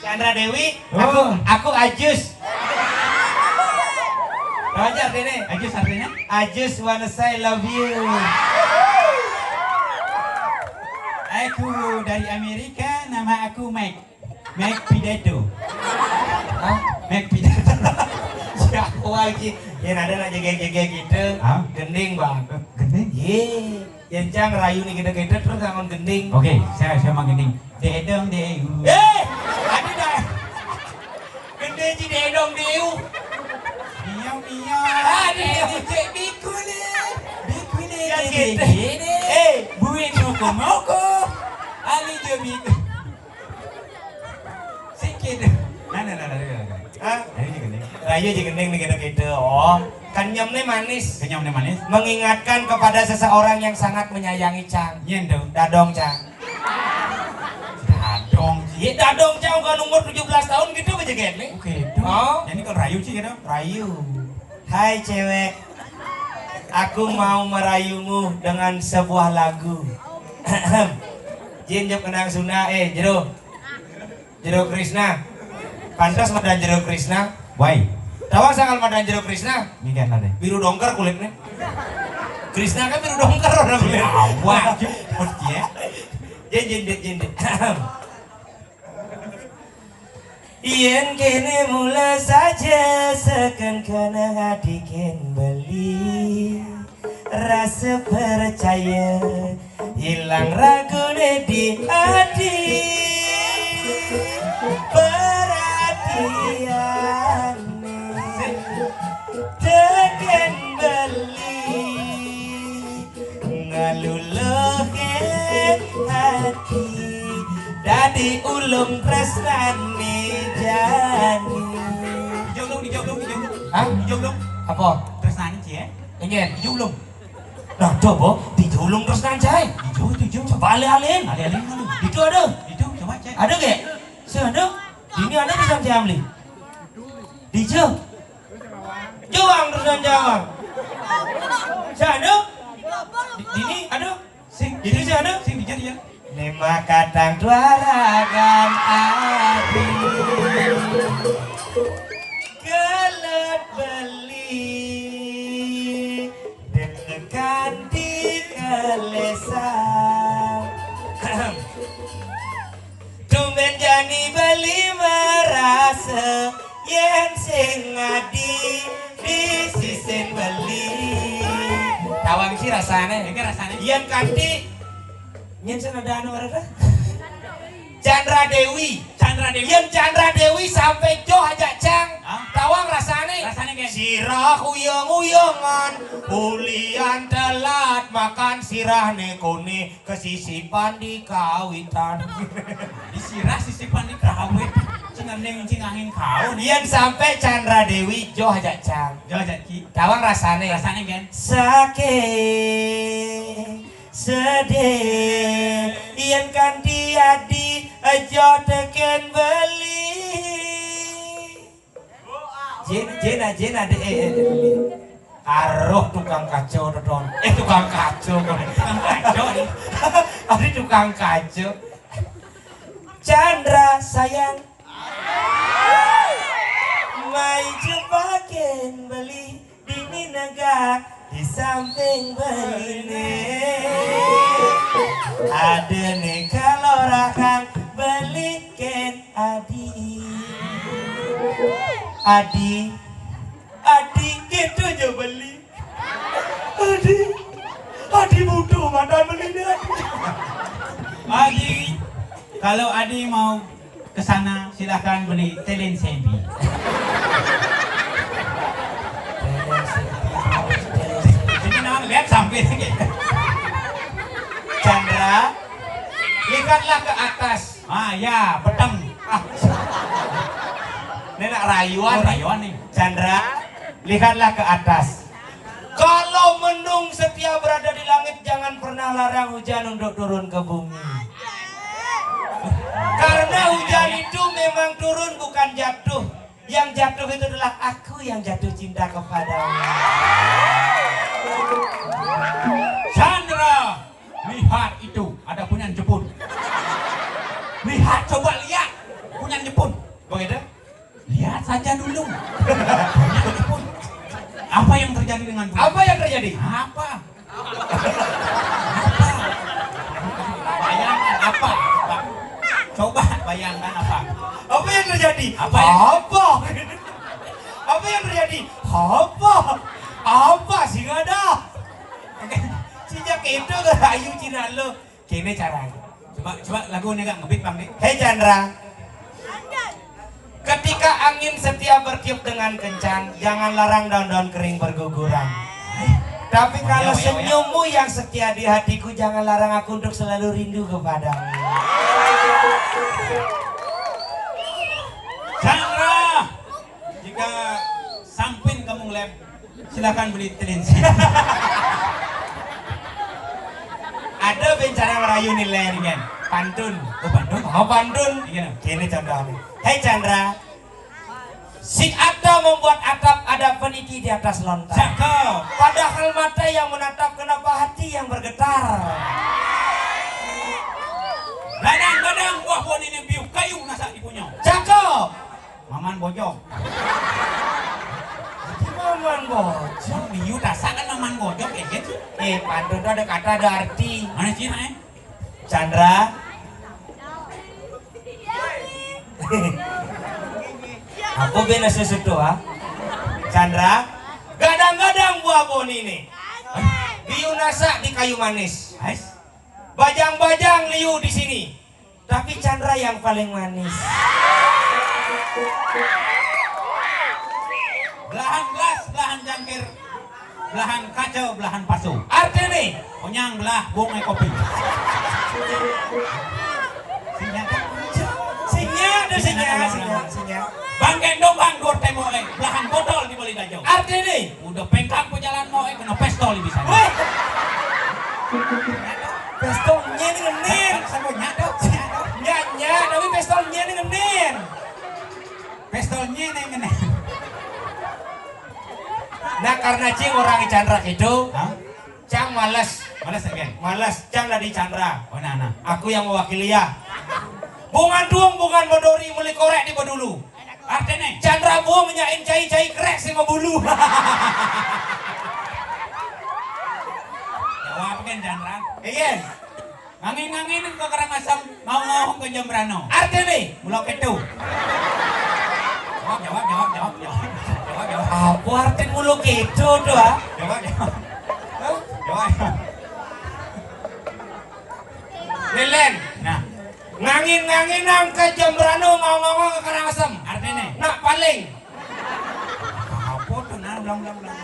Chandra Dewi. Oh. Aku, aku Ajus. Tahu aja artinya? Ajus artinya? I just wanna say love you. Aku dari Amerika, nama aku Mike. Mike Pidato. Hah? Mike Pidato. Siapa lagi? Ya, ada nak jaga-jaga kita. Hah? Gending, Bang. Eh, gending? Ye. Yang cang rayu nih kita-kita terus sama gending. Oke, saya, saya mau gending. Dedong deu. Eh, ada dah. Gending ci dedong deu. Miau, miau. Ah, dia cek bikule. Bikule, ya, gede, gitu. Gede. Eh. Buin moko-moko. Ali je bikule. Sikit. Nah, nah, nah, nah, nah, nah. Hah? Nah, ini gini. Rayu aja gending nih kita-kita. Oh, kenyam nih manis. Kenyam nih manis. Mengingatkan kepada seseorang yang sangat menyayangi, Cang. Nyen dong. Dadong, Cang. Dadong. Iya, dadong, Cang. Kan umur tujuh belas tahun gitu aja gini. Oke, itu. Oh. Jadi kalau rayu sih gitu. Rayu. Hai cewek, aku mau merayumu dengan sebuah lagu. Jin jep kenang Sunda, eh, jero. Jero Krishna. Pantas madan jero Krishna. Wai. Tawang sangal madan jero Krishna. Ini kan ada. Biru dongker kulitnya. Krishna kan biru dongker orang kulit. Awak. Percaya. Jin, jin, jin, jin. Yen kene mula saja seken kena hati ken beli rasa percaya ilang ragune di hati perhatian teken beli ngaluluke hati dadi ulung tresnane jani. Dijauh dong, dijauh dong, dijauh dong. Hah? Dijauh dong. Apa? Tresnane cie. Enyen. Dijauh dong. Nah, coba dijulung terus nanjai. Dijauh, dijauh. Coba alih-alih. Alih-alih mana? Itu ada. Itu coba cek. Ada gak? Sih ada. Ini ada terus nanjai amli. Dijauh. Jawang terus nanjawang. Sano. Di- Dini, aduh. Sing, itu sih aduh. Sing dijadian. Lima katang tuarakan ati. Kelet beli dekan di kelesa. Tumben jani beli merasa yen sing ngadi di sisin beli. Tawang sih rasane. Iki rasane. Yen kanti yen sing ada anu ora ta? Chandra Dewi. Chandra Dewi. Yen Chandra Dewi sampai joh aja cang. Hah? Tawang rasane. Rasane, Gen? Sirah uyung-uyungan, ulian telat makan sirah nekone kesisipan di kawitan. Di sirah sisipan di kawit. Cing ning cing angin kau nih. Yen sampai Chandra Dewi joh aja cang. Joh aja ki. Tawang rasane. Rasane, Gen? Sakit sedih yen kanti adi joh teken beli. Jin, Jin, Jin, ada eh, eh, eh. Aroh tukang kaca, Toton. Eh, tukang kaca, kon. Tukang kaca, nih. Ada tukang kaca. Chandra, sayang. Mai jebakin beli dini negak di samping beline. Ada nih kalau rakang belikin adi. Adi. Adi gitu aja beli. Adi. Adi butuh mata belinya. Adi, kalau Adi mau ke sana, silahkan beli telen sempi. Ini nama lihat sampai lagi. Chandra, lihatlah ke atas. Ah, ya, peteng. Ah. Ini nak rayuan. Oh, rayuan nih. Chandra, lihatlah ke atas. Kalau mendung setia berada di langit, jangan pernah larang hujan untuk turun ke bumi. Karena hujan itu memang turun, bukan jatuh. Yang jatuh itu adalah aku yang jatuh cinta kepadamu. Chandra, lihat itu, ada punyan Jepun. Lihat, coba lihat, punyan Jepun. Begitu? Lihat saja dulu. Punyan Jepun. Apa yang terjadi dengan punyan? Apa yang terjadi? Apa? Apa? Bayangkan apa? Apa? Coba bayangkan apa? Apa yang terjadi? Apa yang Apa? Apa yang terjadi? Apa? Apa sih ada? Sejak itu ke rayu Cina lo. Kene caranya. Coba, coba lagu ini gak ngebit, Bang, nih. Hei Chandra. Ketika angin setia bertiup dengan kencang, jangan larang daun-daun kering berguguran. Tapi kalau senyummu yang setia di hatiku, jangan larang aku untuk selalu rindu kepadamu. Chandra, jika sampin kamu ngelem, silakan beli telinsin. Ada bencana merayu nilai ringan. Pantun. Oh, pantun? Oh, pantun. Iya. Kene contohnya. Hei Chandra, si Atta membuat atap, ada peniti di atas lontar. Cakep. Padahal mata yang menatap, kenapa hati yang bergetar? Maman Bojog. Maman Bojog? Di Tasak kan Maman Bojog, ya, gitu. Eh, pantun tuh ada kata, ada arti. Mana sih, eh? Chandra. Apa bena sesuatu, ha? Chandra. Gadang-gadang buah boni ini. Biu nasak di kayu manis. Bajang-bajang liu di sini. Tapi Chandra yang paling manis. Belahan gelas, belahan cangkir, belahan kaca, belahan pasu. Arti nih? Onyang belah bung ai kopi. Sinya tuh. Sinya tuh, sinya, sinya, sinya. Bang gendong bang dur temo ai, belahan botol di bali dajau. Arti nih? Udah pengkang pejalan mau ai, kena pistol bisa. Weh. Pistol nyén ngenin. Sama nyadok, nyadok. Nya, nya, tapi pistol nyén ngenin. Pistol nyén ngenin. Nah, karena cing orang Chandra itu, hah? Cang males. Males again. Males, cang dari Chandra. Oh, nah, nah. Aku yang mewakili ya. Bungan duung, bungan modori, meli korek di bedulu. Artinya? Chandra buung nyain cai-cai krek si mabulu. Jawab kan, Chandra. Iya. Ngangin-ngangin ke Karangasem, mau ngawung ke Jembrano. Artinya? Mula ketu. Jawab, jawab, jawab, jawab, jawab. Jawab, jawab. Apa arti mula ketu tuh, ah? Jawab, jawab. Hah? Jawab, jawab. Lelen. Nah. Ngangin-nganginang ke Jembrano, ngawung-ngawung ke Karangasem. Artinya? Nak paling. Apa tuh? Nah, ulang, ulang, ulang.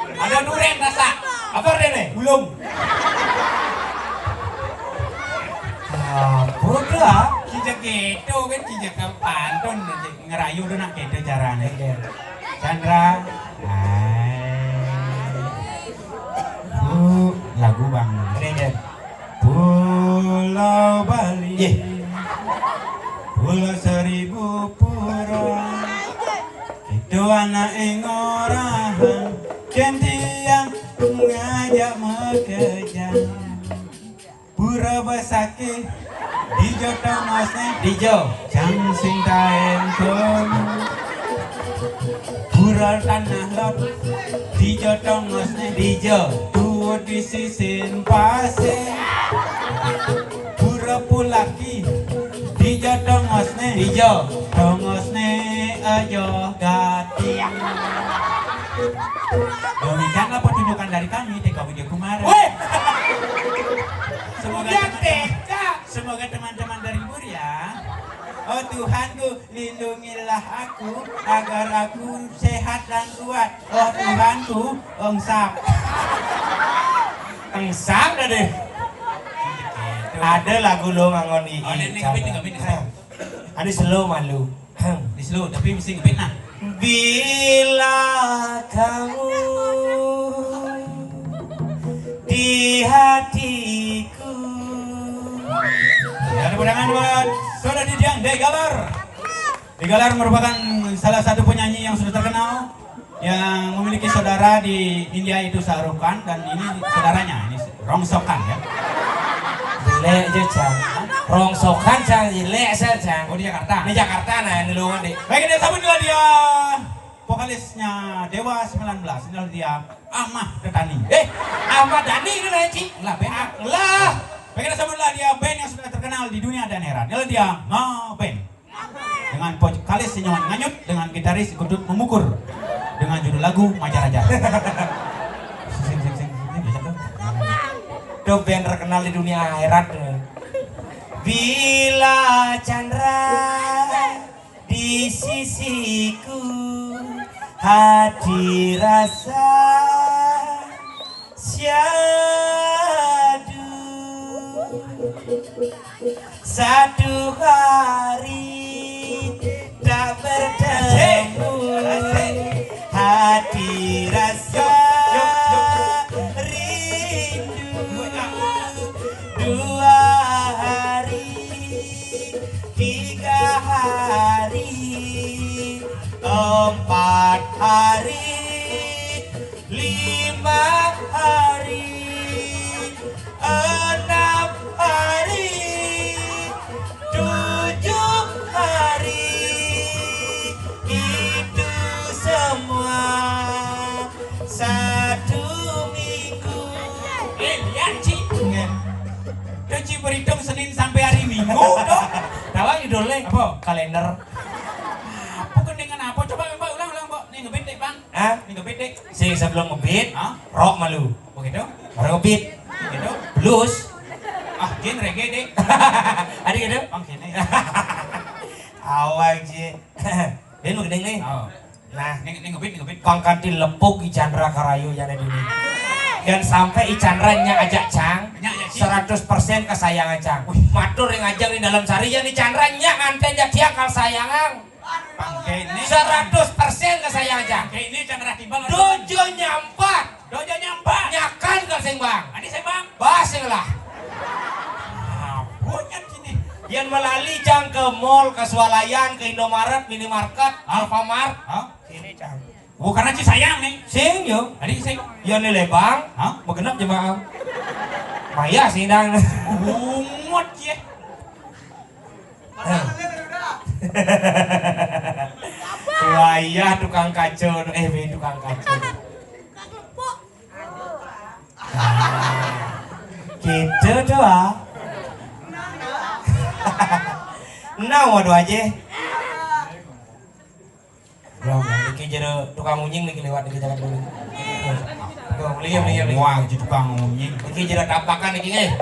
Ada duren rasa. Apa artinya? Ulung. Apa tuh, ah? Kijak gitu kan, kijak ke pantun, ngerayu tuh nak gitu caranya. Iya. Chandra. Hai. Bu, lagu bang. Ini, ini. Pulau Bali. Iya. Pulau Seribu Pura. Itu anak ngorahan. Kentiang ngajak makejang. Pura besakih. Dijo tongosné. Dijo. Cang sing taén kono. Pura Tanah Lot. Dijo tongosné. Dijo. Tuwuh di sisin pasir. Pura Pulaki. Dijo tongosné. Dijo. Tongosné aja gati. Demikianlah pertunjukan dari kami, T K Widya Kumara. Weh! Semoga teman-teman, semoga teman-teman terhibur ya. Oh Tuhanku, lindungilah aku agar aku sehat dan kuat. Oh Tuhanku, engsap. Engsap dah deh. Ada lagu lo ngangon i. Oh, ini ngebit, ngebit, ngebit. Ada slow malu. Di slow, tapi mesti ngebit nah. Bila kamu di hatiku. Ya, tepuk tangan buat Saudara Didiang dari Galar. Di Galar merupakan salah satu penyanyi yang sudah terkenal, yang memiliki saudara di India, itu Shah Rukh Khan, dan ini saudaranya, ini rongsokan ya. Jelek aja, Cang. Rongsokan, Cang, jelek saya, Cang. Oh, di Jakarta. Di Jakarta, nah, ini lu, Dik. Baik, kita sambutlah dia, vokalisnya Dewa sembilan belas. Inilah dia, Ahmad Dhani. Eh, Ahmad Dhani ini lah, Ci. Lah, band. Ah, lah. Baik, kita sambutlah dia, band yang sudah terkenal di dunia dan heran. Inilah dia, Ngeband. Dengan vokalis senyuman nganyut, dengan gitaris gendut memukur, dengan judul lagu Majaraja. Sing, sing, sing, sing, sing, sing. Tuh band terkenal di dunia akhirat. Bila Chandra di sisiku, hati rasa syadu. Satu hari tak bertemu, hati rasa rindu. Dua hari, tiga hari, empat hari, lima hari, enam hari, tujuh hari. Berhitung Senin sampai hari Minggu, dong. Tahu judulnya? Apa? Kalender. Apa gendingan apa? Coba, Mbak, ulang, ulang, Mbak. Nih, ngebit, Dik, Bang. Hah? Nih, ngebit, Dik. Sing sebelum ngebit, hah? Rock malu. Begitu? Baru ngebit. Begitu? Blues. Ah, gen reggae, Dik. Ada gitu? Bang, gini. Awal sih. Dia mau gedeng nih. Oh. Nah, ini, ini ngebit, ini ngebit. Pangkanti lepuk I Chandra karayu yang ada di sini. Dan sampai I Chandra nya ajak cang, nya ajak cang, seratus persen kesayangan cang. Wih. Matur yang ajak di dalam sari ya, I Chandra nya nganten jadi akal sayangan. Pangke ini. Seratus persen kesayangan cang. Pangke ini Chandra timbal. Dojo nyampat. Dojo nyampat. Nyakan ke sing bang. Adi sing bang. Bah sing lah. Nah, punya sini. Yang melali cang ke mall, ke Swalayan, ke Indomaret, minimarket, Alfamart. Hah? Sini cang. Oh, karena ci sayang nih. Sing yo. Tadi sing. Yo nih lebang. Hah? Begenap jemaah. Maya sing dang. Bungut ya. Wayah tukang kaca, eh be tukang kaca. Gitu tuh ah. Nah, waduh aja. Yo, niki jero tukang unying niki lewat niki jalan dulu. Tuh, lihat, lihat, lihat. Wah, itu tukang unying. Niki jero tapakan niki, eh.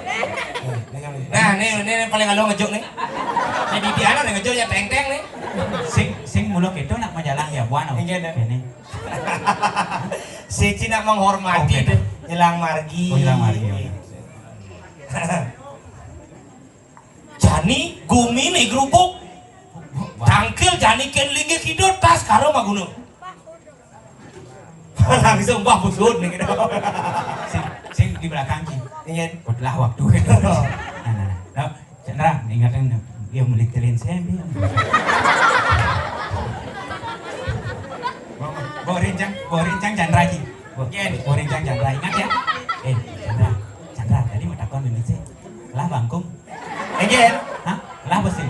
Nah, nih, nih, nih paling alo ngejuk nih. Nih di piano nih ngejuk ya teng-teng nih. Sing, sing mulo itu nak majalah ya, buan. Iya, dah. Ini. Siji nak menghormati. Oh, gitu. Nyelang margi. Oh, nyelang margi, ya. Jani gumi nih gerubuk. Tangkil jani ken linggih kidul tas karo maguna. Langsung bah busut nih gitu. Sing, sing di belakang ki. Iya. Belah waktu gitu. Nah, nah, nah. Nah, Chandra, ingatan dia melitilin sembi. Bo, bo rincang, bo rincang Chandra ki. Bo, bo rincang Chandra ingat ya. Eh, Chandra, Chandra tadi mau takon ini sih. Lah bangkung. Enggak. Hah? Lah besi.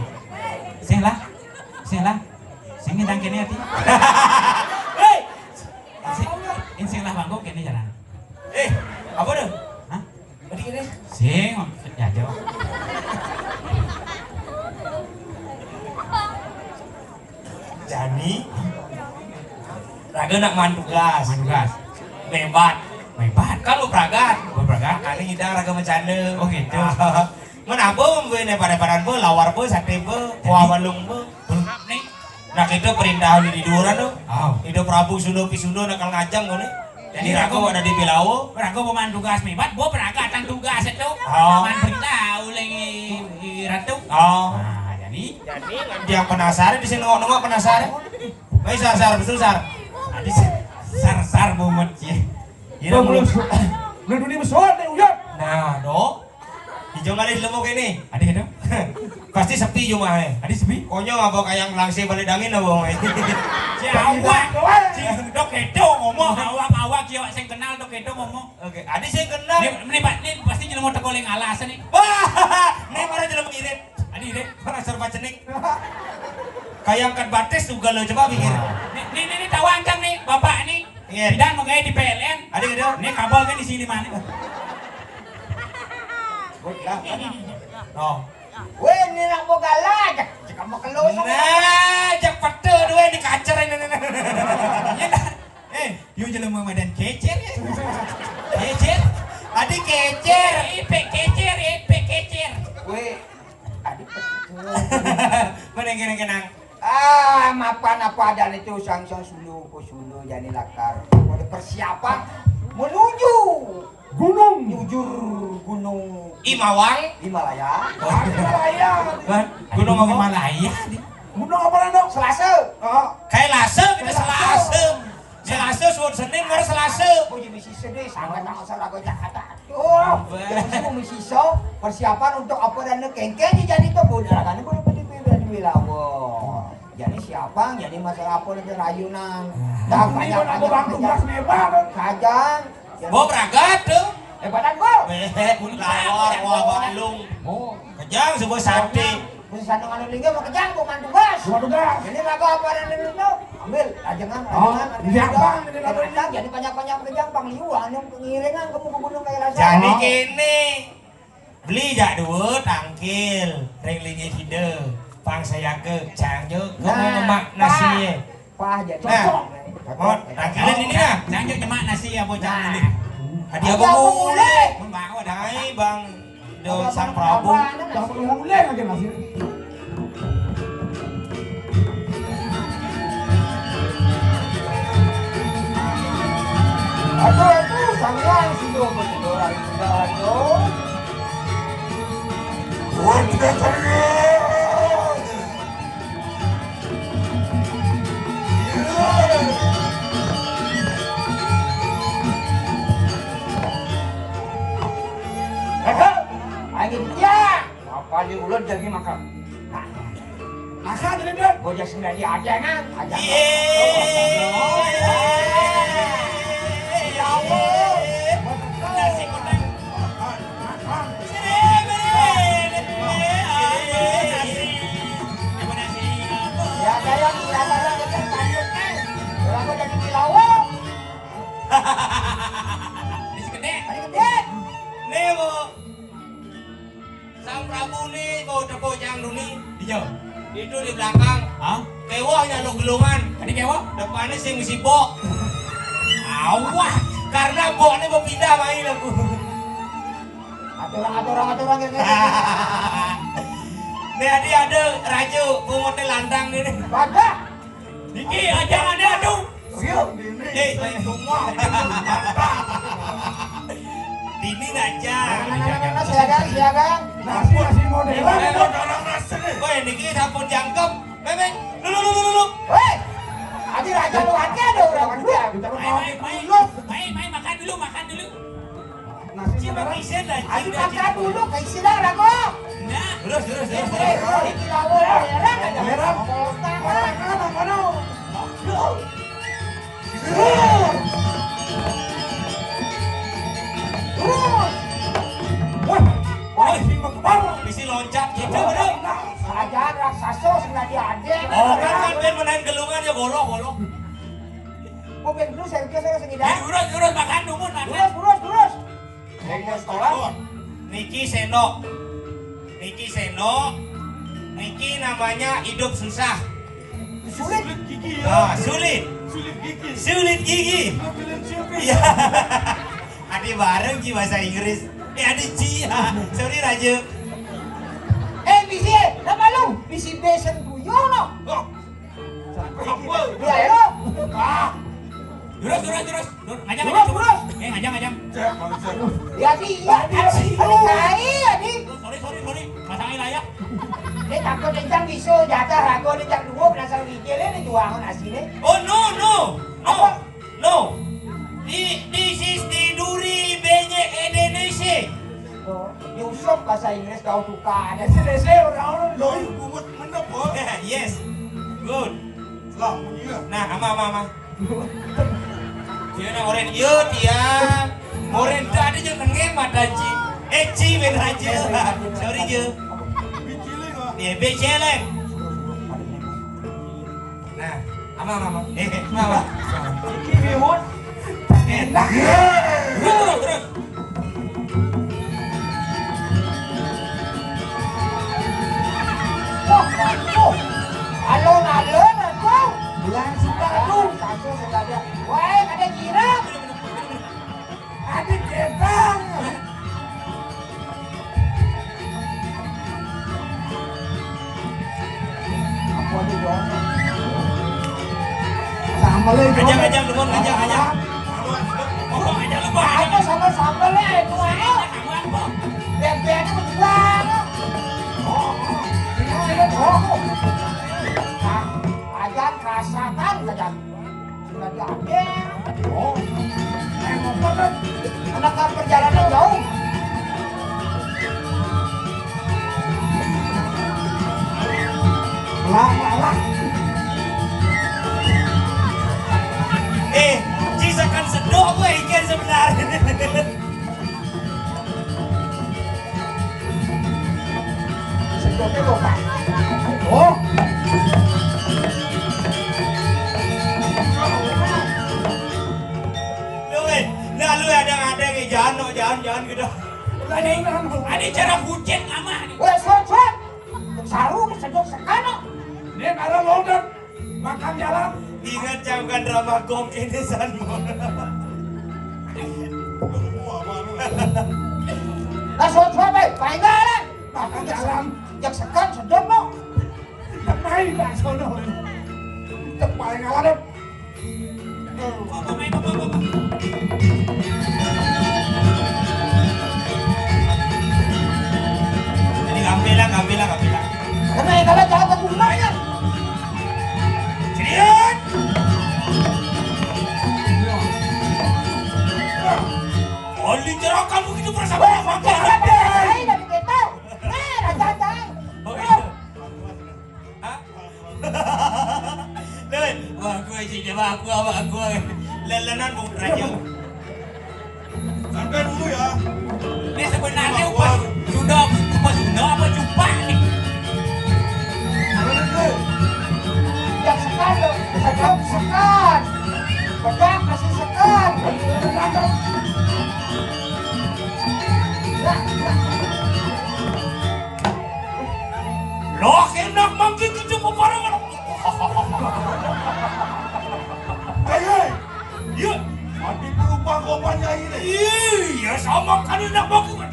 Sing lah. Sing lah. Sing ngintang kene ati. Hei. Sing, sing lah bangkung kene jalan. Eh, apa tuh? Hah? Tadi kene. Sing, ya jawab. Jani raga nak mantugas. Mantugas. Mebat. Mebat. Kalau pragat. Berpragat. Kali kita raga bercanda. Oh gitu. Mana apa membuat lebaran-lebaran apa, lawar apa, sate apa, kuah balung apa. Nih. Nah kita perintah di duran tuh. Oh. Itu Prabu Sunda Pisunda nakal ngajang kau nih. Jadi raga ada di Belawo. Raga peman tugas mebat, bo peragatan tugas itu. Oh. Man perintah oleh ratu. Oh. Nah, jadi. Jadi yang penasaran di sini nengok-nengok penasaran. Baik sar sar betul sar. Tadi sar sar mumet ya. Kira belum belum. Belum dunia besar deh uyap. Nah, dok. Ijo ngalih lemu kene. Adi gitu. Pasti sepi yo mah. Adi sepi. Konyol apa kayak langsir balik dangin apa mah. Si awak. Si dok kedo ngomong awak-awak yo sing kenal dok kedo ngomong. Oke, adi sing kenal. Ini, ini, Pak, ini pasti jelema teko ling alas nih. Wah, ini para jelema irit. Adi irit. Para serba cenik. Kayak angkat batis juga lo coba pikir. Nih, nih, nih, nih tahu ancang nih, Bapak nih. Iya. Bidan mau kayak di P L N. Adi gitu. Ini kabel kan di sini mana? Good lah. Oh. Weh, ini nak mau galak. Cek kamu keluar. Nah, cek pete dua di kacer ini. Iya dah. Eh, yo jelema madan kecer ya. Kecer. Adi kecer. Ipe kecer, ipe kecer. Weh, adi pete. Mana kena kenang? Ah, mapan apa ada itu sang sang sulu ko sulu jadi lakar. Ada persiapan menuju Gunung. Nyujur Gunung Imawang. Himalaya. Himalaya. Hah? Gunung apa? Himalaya. Gunung apa nang? Selasa. Oh. Kayak lasa kita Selasa. Selasa. Selasa suwun Senin ngar Selasa. Oh, jadi misi sedih sangat tak masalah kau Jakarta. Oh, jadi misi so persiapan untuk apa dan kengkeng jadi tuh bodoh kan boleh beli beli beli lawo. Jadi siapa jadi masalah apa nanti rayunan. Dah banyak banyak tugas mebah. Kajang. Bo pragat tuh. Eh, badan bo. Eh, lawar, wah, balung. Oh. Kejang sebuah sate. Bisa sana nganu lingga mau kejang bo mandu bas. Waduh gas. Ini apa apa ada dulu tuh. Ambil ajengan. Oh, ajengan, iya, ajengan. Bang, ini apa ini? Jadi banyak-banyak kejang pang liu anu ngiringan kamu ke gunung kayak rasa. Jadi kene. Beli jak dua tangkil ring linggih ida. Pang sayaka cangjuk, nah, ngemak nasi. Pah, pah, ya, nah, cocok. Mot, tangkilin ini nah. Cangjuk nyemak nasi apa cangkul ini? Nah. Adi apa mulih? Mulih. Mun bawa dah. Hai, Bang. Do Sang Prabu. Dah mulih lagi nasi. Aduh, aduh, sangat sih, do, betul, orang, orang, do. Wah, kita cari. Angin ya. Apa ni ular jadi makan? Nah. Makan dulu, Dut. Bocah sendiri aja, kan? Aja. Iya. Ya Allah. Nasi kuning. Makan, makan. Ya, sayang, ya, sayang, kita lanjut, nih. Orang gua jadi pilawak. Nasi gede. Nasi gede. Nih, Bu. Sang Prabu ni, kau tepuk jang duni. Iya. Itu di belakang. Hah? Kewah nyaluk gelungan. Tadi kewah? Depannya sing mesti bok. Awah, karena bok ni berpindah main aku. Aturan, aturan, aturan, kayak gitu. Ni adi ada raja pungut ni landang ni. Baga. Niki aja ada, aduh. Iya. Eh, semua. Dini aja. Nah, nah, nah, nah, nah, silakan, silakan. Nasi, nasi modern. Woi, niki sampun jangkep. Memeng, dulu, dulu, dulu. Woi, adi raja lu ati ada orang dulu. Kita mau main, main, main, main, makan dulu, makan dulu. Nasi modern. Ayo makan dulu, kayak sila rago. Nah. Terus, terus, terus, terus. Eh, ini lawan merah ada. Merah. Tangan, tangan, mana? Terus. Terus. Wah, wah, ini mah kebang. Bisi loncat gitu, bener. Kerajaan raksasa sengaja ada. Oh, kan, kan, ben menahan gelungan ya, golok, golok. Kuping dulu, saya pikir saya segini. Jadi urus, urus, makan dulu, makan. Urus, urus, urus. Saya sekolah. Niki sendok. Niki sendok. Niki namanya hidup susah. Sulit. Sulit gigi ya. Ah, sulit. Sulit gigi. Sulit gigi. Sulit gigi. Iya. Adi bareng ji bahasa Inggris. Eh, adi ji. Sorry, Raja. Eh, bisi, kenapa lu? Bisi besen tuyul, no? Oh. Iya, iya. Ah. Terus, terus, terus. Terus, ngajak, ngajak. Terus, terus. Eh, ngajak, ngajak. Cek, manusia. Ya, sih, iya. Aduh, tai, adi. Sorry, sorry, sorry. Pasang air aja. Ini takut kencang bisul, jatah rago, ini cak dua, penasaran gigil, ini juangan asine. Oh, no, no. No. Apa? No. Di, this is the duri benyek Indonesia. Oh, Yusuf bahasa Inggris kau suka. Ada sih, orang, orang. Loh, bungut mendep, oh. Yes. Good. Lah, iya. Nah, ama, ama, ama. Dia na oren iya, dia. Oren tadi je nengem mata ji. Eh, ji, ben raja. Sorry, je. Bicilin, oh. Iya, bicilin. Nah, ama, ama, ama. Eh, ama, ama. Iki bihun. Enak. Terus, terus, terus. Wah, wah, wah. Alon-alon, atuh. Bulan suka, atuh. Satu sekalian. Wah, ada girang. Ada girang. Apa tuh, Bang? Sambelnya, Bang. Ajang, ajang, dukun, ajang, ajang. Pokok ajang lupa, ajang. Apa sama sambelnya, itu, ayo? Tempe aja berjuang. Oh, ini, ini, oh. Nah, ajang kasakan, ajang. Sudah diambil. Oh. Naik motor kan. Karena kan perjalanan jauh. Lah, lah, lah. Eh, cisakan sedok gue ikan sebenarnya. Sedotnya kok, Pak? Oh. Lu, eh, nah, lu ada-ada nih, jangan, no, jangan, jangan gitu. Adi, adi cara hujan amah nih. Weh, suat, suat. Saru sedok sekano. Ini ada loader. Makan jalan. Ingat jangan drama gong ini, San. Nah, suat, suat, baik. Paingalan. Makan jalan. Jak sekan sedok no. Tepai bakso no. Tepai ngaladep. Ini gampil lah, gampil lah, gampil lah. Karena yang kalah jangan terbuka ya. Serius? Oh, dicerahkan begitu perasaan. Weh, makan apa? Saya dari kita. Nah, raja, raja. Oh, iya. Hah? Doi, wah, gua sih, coba aku, apa aku? Lelenan mau raja. Santai dulu ya. Ini sebenarnya upas Sunda, upas Sunda apa cupak nih? Yang sekan dong, sekan, sekan. Pedak masih sekan. Loh, enak mangkik itu peparangan. Hei, hei. Iya. Mati berubah kopannya ini. Iya, sama kan enak mangkik.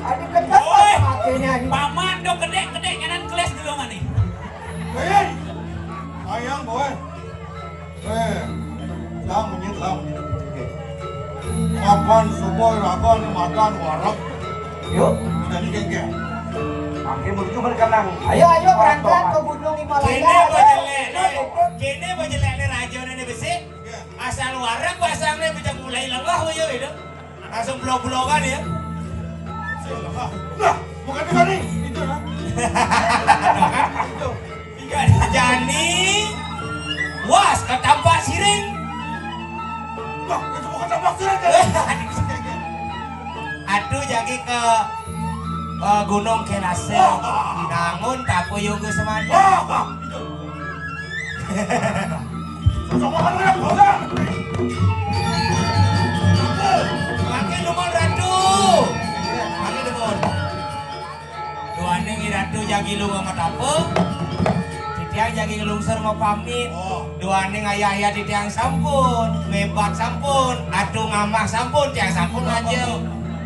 Adi kenceng. Woi, makanya, adi. Paman dong gede, gede nyanan kelas dulu mani. Hei, hei. Sayang, boy. Eh, lah menyit, lah menyit. Oke. Makan subuh, ragon, makan wareg. Yuk. Jadi gengge. Makin menuju berkenang. Ayo, ayo, berangkat ke Gunung Himalaya. Kene ayo. Bajelek, kene bajelek ne raja ne besi. Iya. Asal wareg pasang ne bisa mulai lengah aja gitu. Langsung pulau-pulau kan ya. Nah, bukan itu nih. Itu nah. Itu. Iya, jani. Was, ketampak siring. Wah, itu bukan tampak siring, ya? Aduh, jagi ke, eh, Gunung Kenase. Wah, wah. Nangun tapu yoga semana. Wah, wah, itu. Sosok makan udah, bosan. Pakai nomor ratu. Pakai nomor. Duaning Ratu jagi lunga matapa, titiang jagi nglungsur mapamit. Oh. Duaning ayah-ayah titiang sampun, mebat sampun, atu ngamah sampun, tiang sampun aja.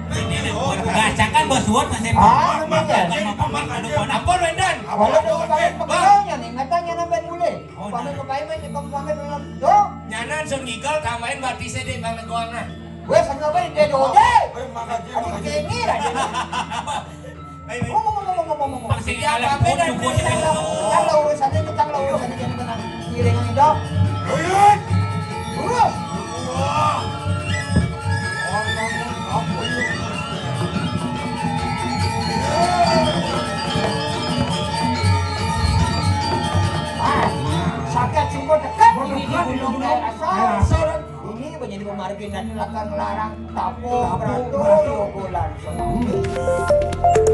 Ini, oh, bacakan bos suwon masih. Ah, ampun, ampun, ampun, ampun, ampun, ampun, ampun. Walau dong pakai pekerjaannya nih, ngatanya nambah mulai. Oh, pamit nah. Pamit, pamit, pamit, pamit, tuh. Nyanan sun ngigel tambahin batisnya deh, pamit doang nah. Gue sengaja dia dode. Eh, makasih, makasih. Adik kengir aja. Ayo, ayo. Ngomong, ngomong, ngomong, ngomong, ngomong. Pasti dia apa-apa dah. Cukup, cukup. Kita lah urusannya, kita lah urusannya, jangan tenang. Ngiring hidup. Lurus. Wah. Orang apa ini? Ah, sakit sungguh dekat ini di gunung daerah asal. Ini menjadi pemargin dan akan melarang tapo, tapo, beratur, beratur. Yogolan semua.